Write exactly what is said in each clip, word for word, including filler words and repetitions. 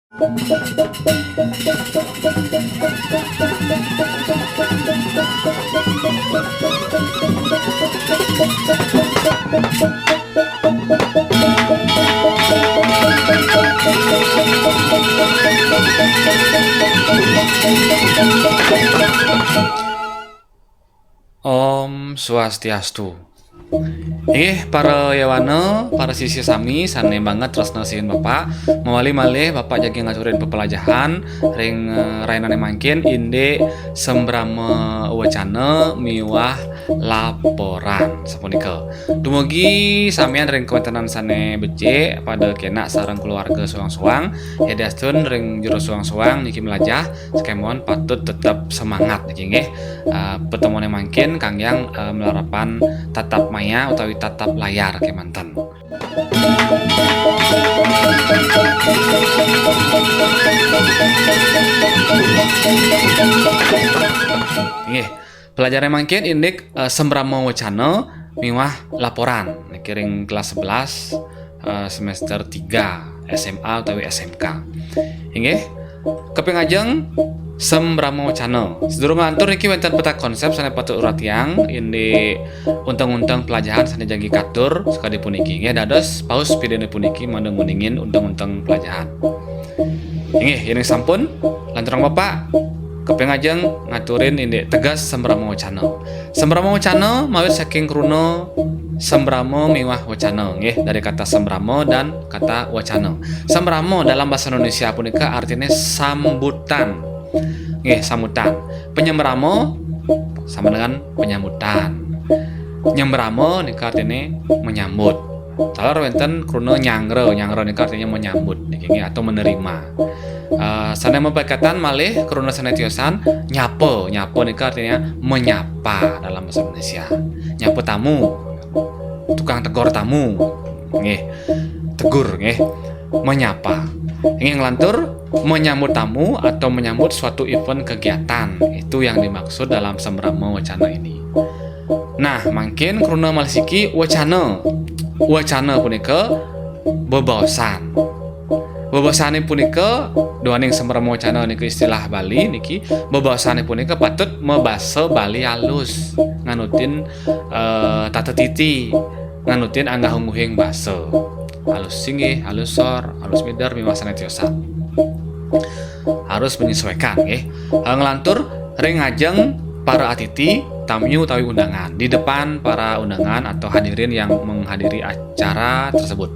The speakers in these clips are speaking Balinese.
Om Swastiastu. Inggih, para yawana, para sisya sami sané banget tresna sihin Bapak, mawali malih Bapak jagi ngaturin pepelajahan ring, eh, rahinané mangkin indik sembrama wacana miwah laporan sapunika. Dumugi samian ring kawéntenan sané becik, pada kénak sareng kulawarga suang-suang, yadiastun ring jero suang-suang niki mlajah, sakémaon patut tetep semangat niki nggih. Eh, pertemuan mangkin kanggéang, eh, malarapan tatap maya utawi tatap layar kémanten. Nggih, pelajaran mangkin indik, eh, sembrama wacana miwah laporan niki ring kelas sebelas, eh, semester tiga S M A utawi S M K. Inggih, kaping ajeng sembrama wacana. Sadurung nglantur niki wénten peta konsep sané patut uratiang indik unteng-unteng pelajahan sané jagi katur sakadi puniki. Nggih, dados paus vidéoné puniki mangda nguningin unteng-unteng pelajahan. Inggih, yéning sampun, lanturang Bapak, kaping ajeng ngaturin indik teges sembrama wacana. Sembrama wacana mawit saking kruna sembrama miwah wacana, nggih, dari kata sembrama dan kata wacana. Sembrama dalam bahasa Indonesia punika artinya sambutan. Nggih, sambutan. Penyembrama sama dengan penyambutan. Nyembrama nika artinya menyambut. Taler wénten kruna nyangra, nyangra nika artinya menyambut niki nggih, atau menerima. Eh, sané mapaiketan malih kruna sané tiosan, nyapa. Nyapa nika artinya menyapa dalam bahasa Indonesia. Nyapa tamu, tukang tegur tamu. Nggih. Tegur nggih. Menyapa. Inggih nglantur, menyambut tamu atau menyambut suatu event kegiatan. Itu yang dimaksud dalam sembrama wacana ini. Nah, mangkin kruna malih siki wacana. Wacana punika bebaosan. Bebaosané punika, duaning sembrama wacana nika istilah Bali niki, bebaosané punika patut mabasa Bali alus, nganutin, eh, tata titi, nganutin anggah-ungguhing basa. Alus singgih, alus sor, alus mider, miwah sané tiosan. Harus menyesuaikan, nggih. Eh, nglantur ring ngajeng para atiti, tamiu utawi undangan, di depan para undangan atau hadirin yang menghadiri acara tersebut.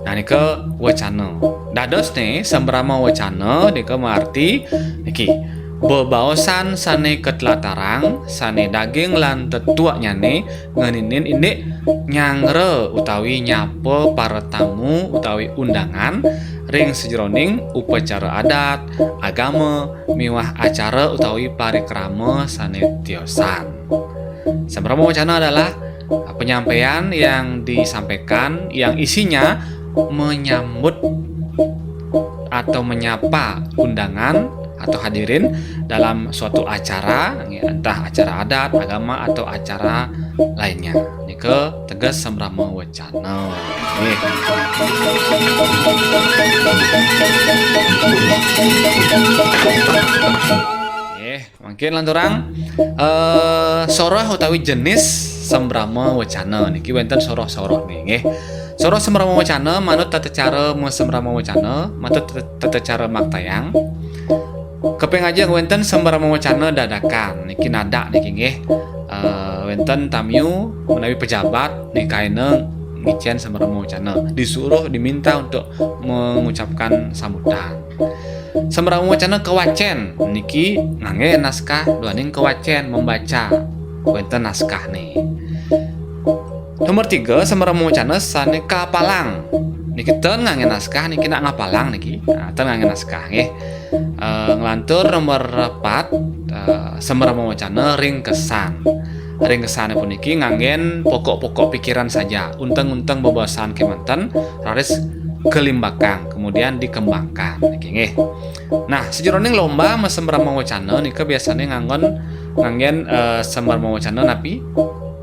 Nah, nika wacana. Dados né, sembrama wacana nika maarti niki, bebaosan sané katlatarang, sané daging lan tetueknyané ngeninin indik nyangra utawi nyapa para tamu utawi undangan ring sajeroning upacara adat, agama, miwah acara utawi parikrama sané tiosan. Sembrama wacana adalah penyampaian yang disampaikan yang isinya menyambut atau menyapa undangan atau hadirin dalam suatu acara, entah acara adat, agama, atau acara lainnya. Nika teges sembrama wacana. Nggih. Nggih. Mangkin lanturang, eh, soroh utawi jenis sembrama wacana niki wénten soroh-sorohné nggih. Soroh sembrama wacana manut tata cara masembrama wacana, manut tata, tata cara maktayang. Kaping ajeng wénten sembrama wacana dadakan niki nadak niki nggih. Eh, wénten tamiu menawi pejabat nikaina ngicén sembrama wacana, disuruh diminta untuk mengucapkan sambutan. Sembrama wacana kawacén niki nganggé naskah duaning kawacén membaca wénten naskahné. Nomor tiga, sembrama wacana sané kaapalang. Niki ten nganggé naskah niki nak ngapalang niki. Nah, ten nganggé naskah nggih. Eh, nglantur nomor empat, eh, sembrama wacana ringkesan. Ringkesané puniki nganggén pokok-pokok pikiran saja, unteng-unteng bebaosan kémanten, raris kalimbakang, kemudian dikembangkan. Niki nggih. Nah, sajeroning lomba masembrama wacana nika biasané nganggon, nganggén, eh, sembrama wacana napi?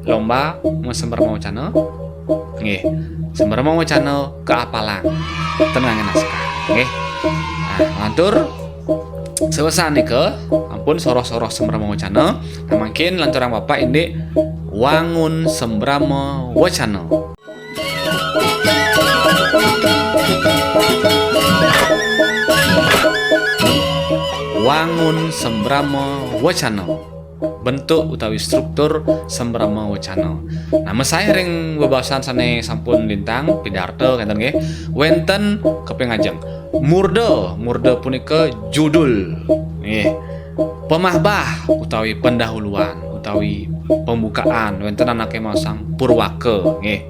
Lomba masembrama wacana. Nggih. Sembrama wacana kaapalang. Ten nganggé naskah. Nggih. Nah, lantur sawésan nika, ampun soroh-soroh sambrama wacana. Nah, mangkin lanturang Bapak indik wangun sambrama wacana. Wangun sambrama wacana. Bentuk utawi struktur sambrama wacana. Nah, masaih ring bebaosan sané sampun lintang, pidarta kénten nggih, wénten kaping ajeng murda, murda punika judul nggih. Pamahbah utawi pendahuluan utawi pembukaan, wénten anaké maosang purwaka nggih.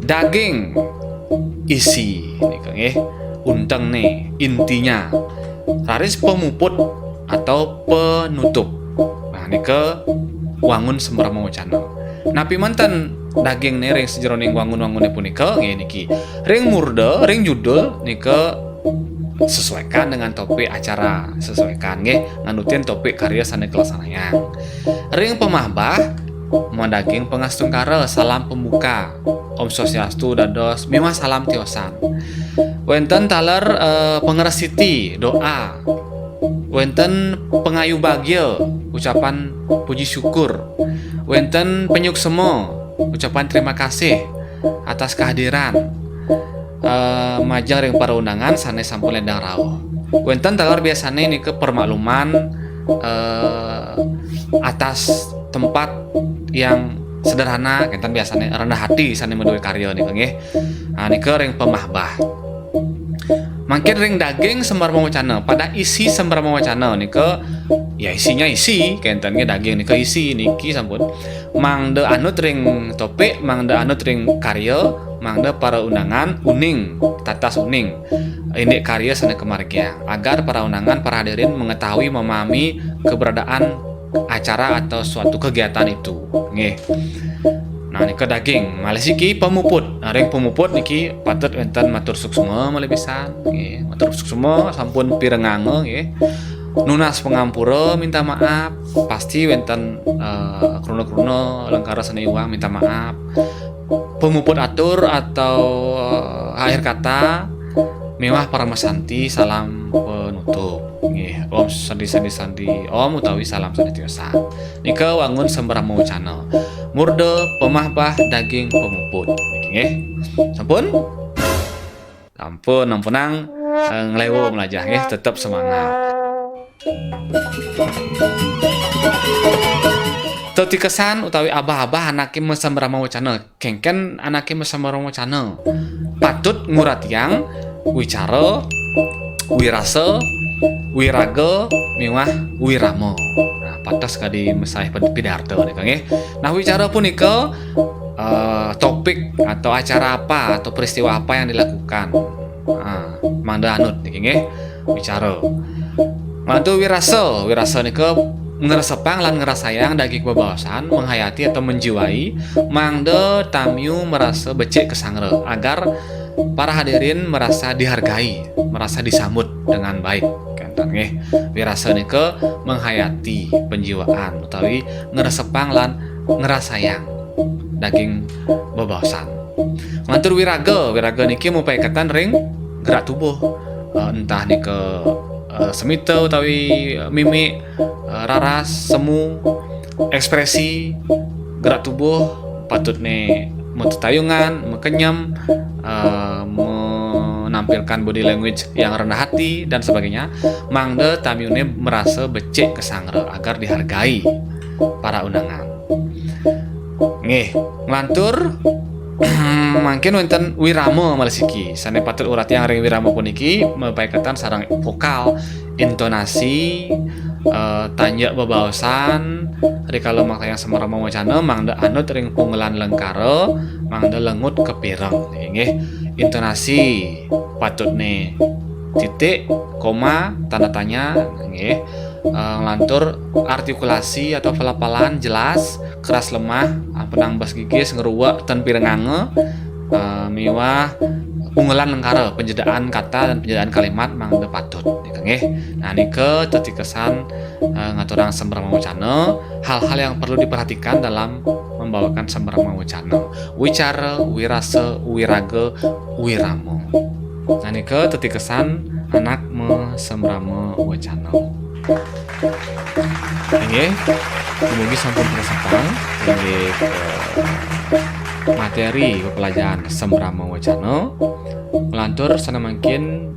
Daging, isi nika nggih. Untengné, intinya. Raris pamuput atau penutup. Nah, nika wangun sambrama wacana. Napi manten dagingné ring sajeroning wangun-wanguné punika? Nggih niki. Ring murda, ring judul nika sesuaikan dengan topik acara, sesuaikan nggih, nganutin topik karya sané kalaksanayang. Ring pamahbah madaging pangastungkara, salam pembuka, Om Swastiastu dados miwah salam tiosan. Wénten taler, eh, pangrastiti, doa. Wénten pangayubagia, ucapan puji syukur. Wénten panyuksma, ucapan terima kasih atas kehadiran, eh, majeng ring para undangan sané sampun lédang rauh. Wénten taler biasané nika permakluman, eh, atas tempat yang sederhana, kénten biasané rendah hati sané madué karya nika nggih. Nah, nika ring pamahbah. Mangkin ring daging sambrama wacana, pada isi sambrama wacana nika, ya isinya isi, kénten nggih daging nika isi, niki sampun. Mangda anut ring topik, mangda anut ring karya, mangda para undangan uning, tatas uning. Indik karya sané kamargiang, agar para undangan, para hadirin mengetahui, memahami keberadaan acara atau suatu kegiatan itu. Nggih. Nah, nika daging. Malih siki pamuput. Nah, ring pamuput niki patut wénten matur suksma malih pisan. Nggih, matur suksma sampun pirenganga nggih. Nunas pangampura, minta maaf. Pasti wénten, eh, kruna-kruna lengkara sané iwang, minta maaf. Pamuput atur atau, eh, akhir kata miwah paramasanti, salam penutup. Nggih, Om Santi Santi Santi Om utawi salam santi tiosan. Nika wangun sambrama wacana. Murda, pamahbah, daging, pamuput. Niki nggih. Sampun? Sampun, ampunang, eh, ngléwu mlajah nggih, tetep semangat. Tetikesan utawi abah-abah anaké masambrama wacana. Kénkén anaké masambrama wacana patut nguratiang wicara, wirasa, wiraga, miwah wirama. Nah, pateh kadi masaih ped-, pidarta nika nggih. Nah, wicara punika, eh, topik atau acara apa atau peristiwa apa yang dilakukan. Nah, mangda anut niki nggih, wicara. Lantur wirasa, wirasa nika ngresepang lan ngrasayang daging bebaosan, menghayati atau menjiwai, mangda tamiu merasa becik kasangra, agar para hadirin merasa dihargai, merasa disambut dengan baik. Kénten nggih. Wirasa nika menghayati penjiwaan utawi ngresepang lan ngrasayang daging bebaosan. Lantur wiraga, wiraga niki mapaiketan ring gerak tubuh. Eh, entah nika, eh, semita utawi mimik, eh, raras, semu, ekspresi, gerak tubuh, patutné matetayungan, makenyem, eh, menampilkan body language yang rendah hati dan sebagainya, mangda tamiuné merasa becik kasangra agar dihargai para undangan. Nggih, nglantur mangkin wénten wirama malih siki. Sané patut uratiang ring wirama puniki mapaiketan sareng vokal, intonasi, eh, tanjak bebaosan, rikala maktayang sambrama wacana mangda anut ring pungelan lengkara, mangda lengut kapireng. Nggih, intonasi patutné titik, koma, tanda tanya, nggih. Eh, nglantur artikulasi atau pelafalan jelas, keras lemah, ampunang bas gigis, ngruwek ten pirenganga, eh, miwah pungelan lengkara, penjedaan kata dan penjedaan kalimat mangda patut, nika nggih. Nah, nika tetikesan, eh, ngaturang sambrama wacana, hal-hal yang perlu diperhatikan dalam membawakan sambrama wacana. Wicara, wirasa, wiraga, wirama. Nah, nika tetikesan anak masembrama wacana. Inggih, dumugi sampun karesepang inggih, eh, materi pepelajaran sembrama wacana. Nglantur sané mangkin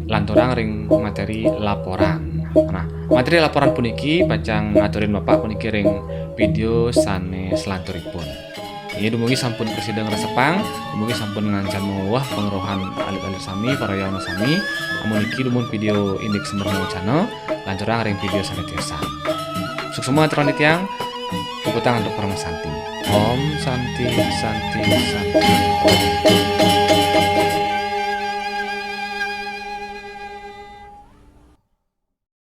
lanturang ring materi laporan. Nah, materi laporan puniki pacang ngaturin Bapak puniki ring video sané selanturipun. Inggih, dumugi sampun prasida ngresepang, dumugi sampun ngancan maweweh pangrauhan alit-alit sami, para yowana sami. Amun niki dumun video indik sembrama wacana, lanturang ring video sané tiosan. Suksma aturang titiang, puputang antuk parama santi. Om Santi, Santi, Santi.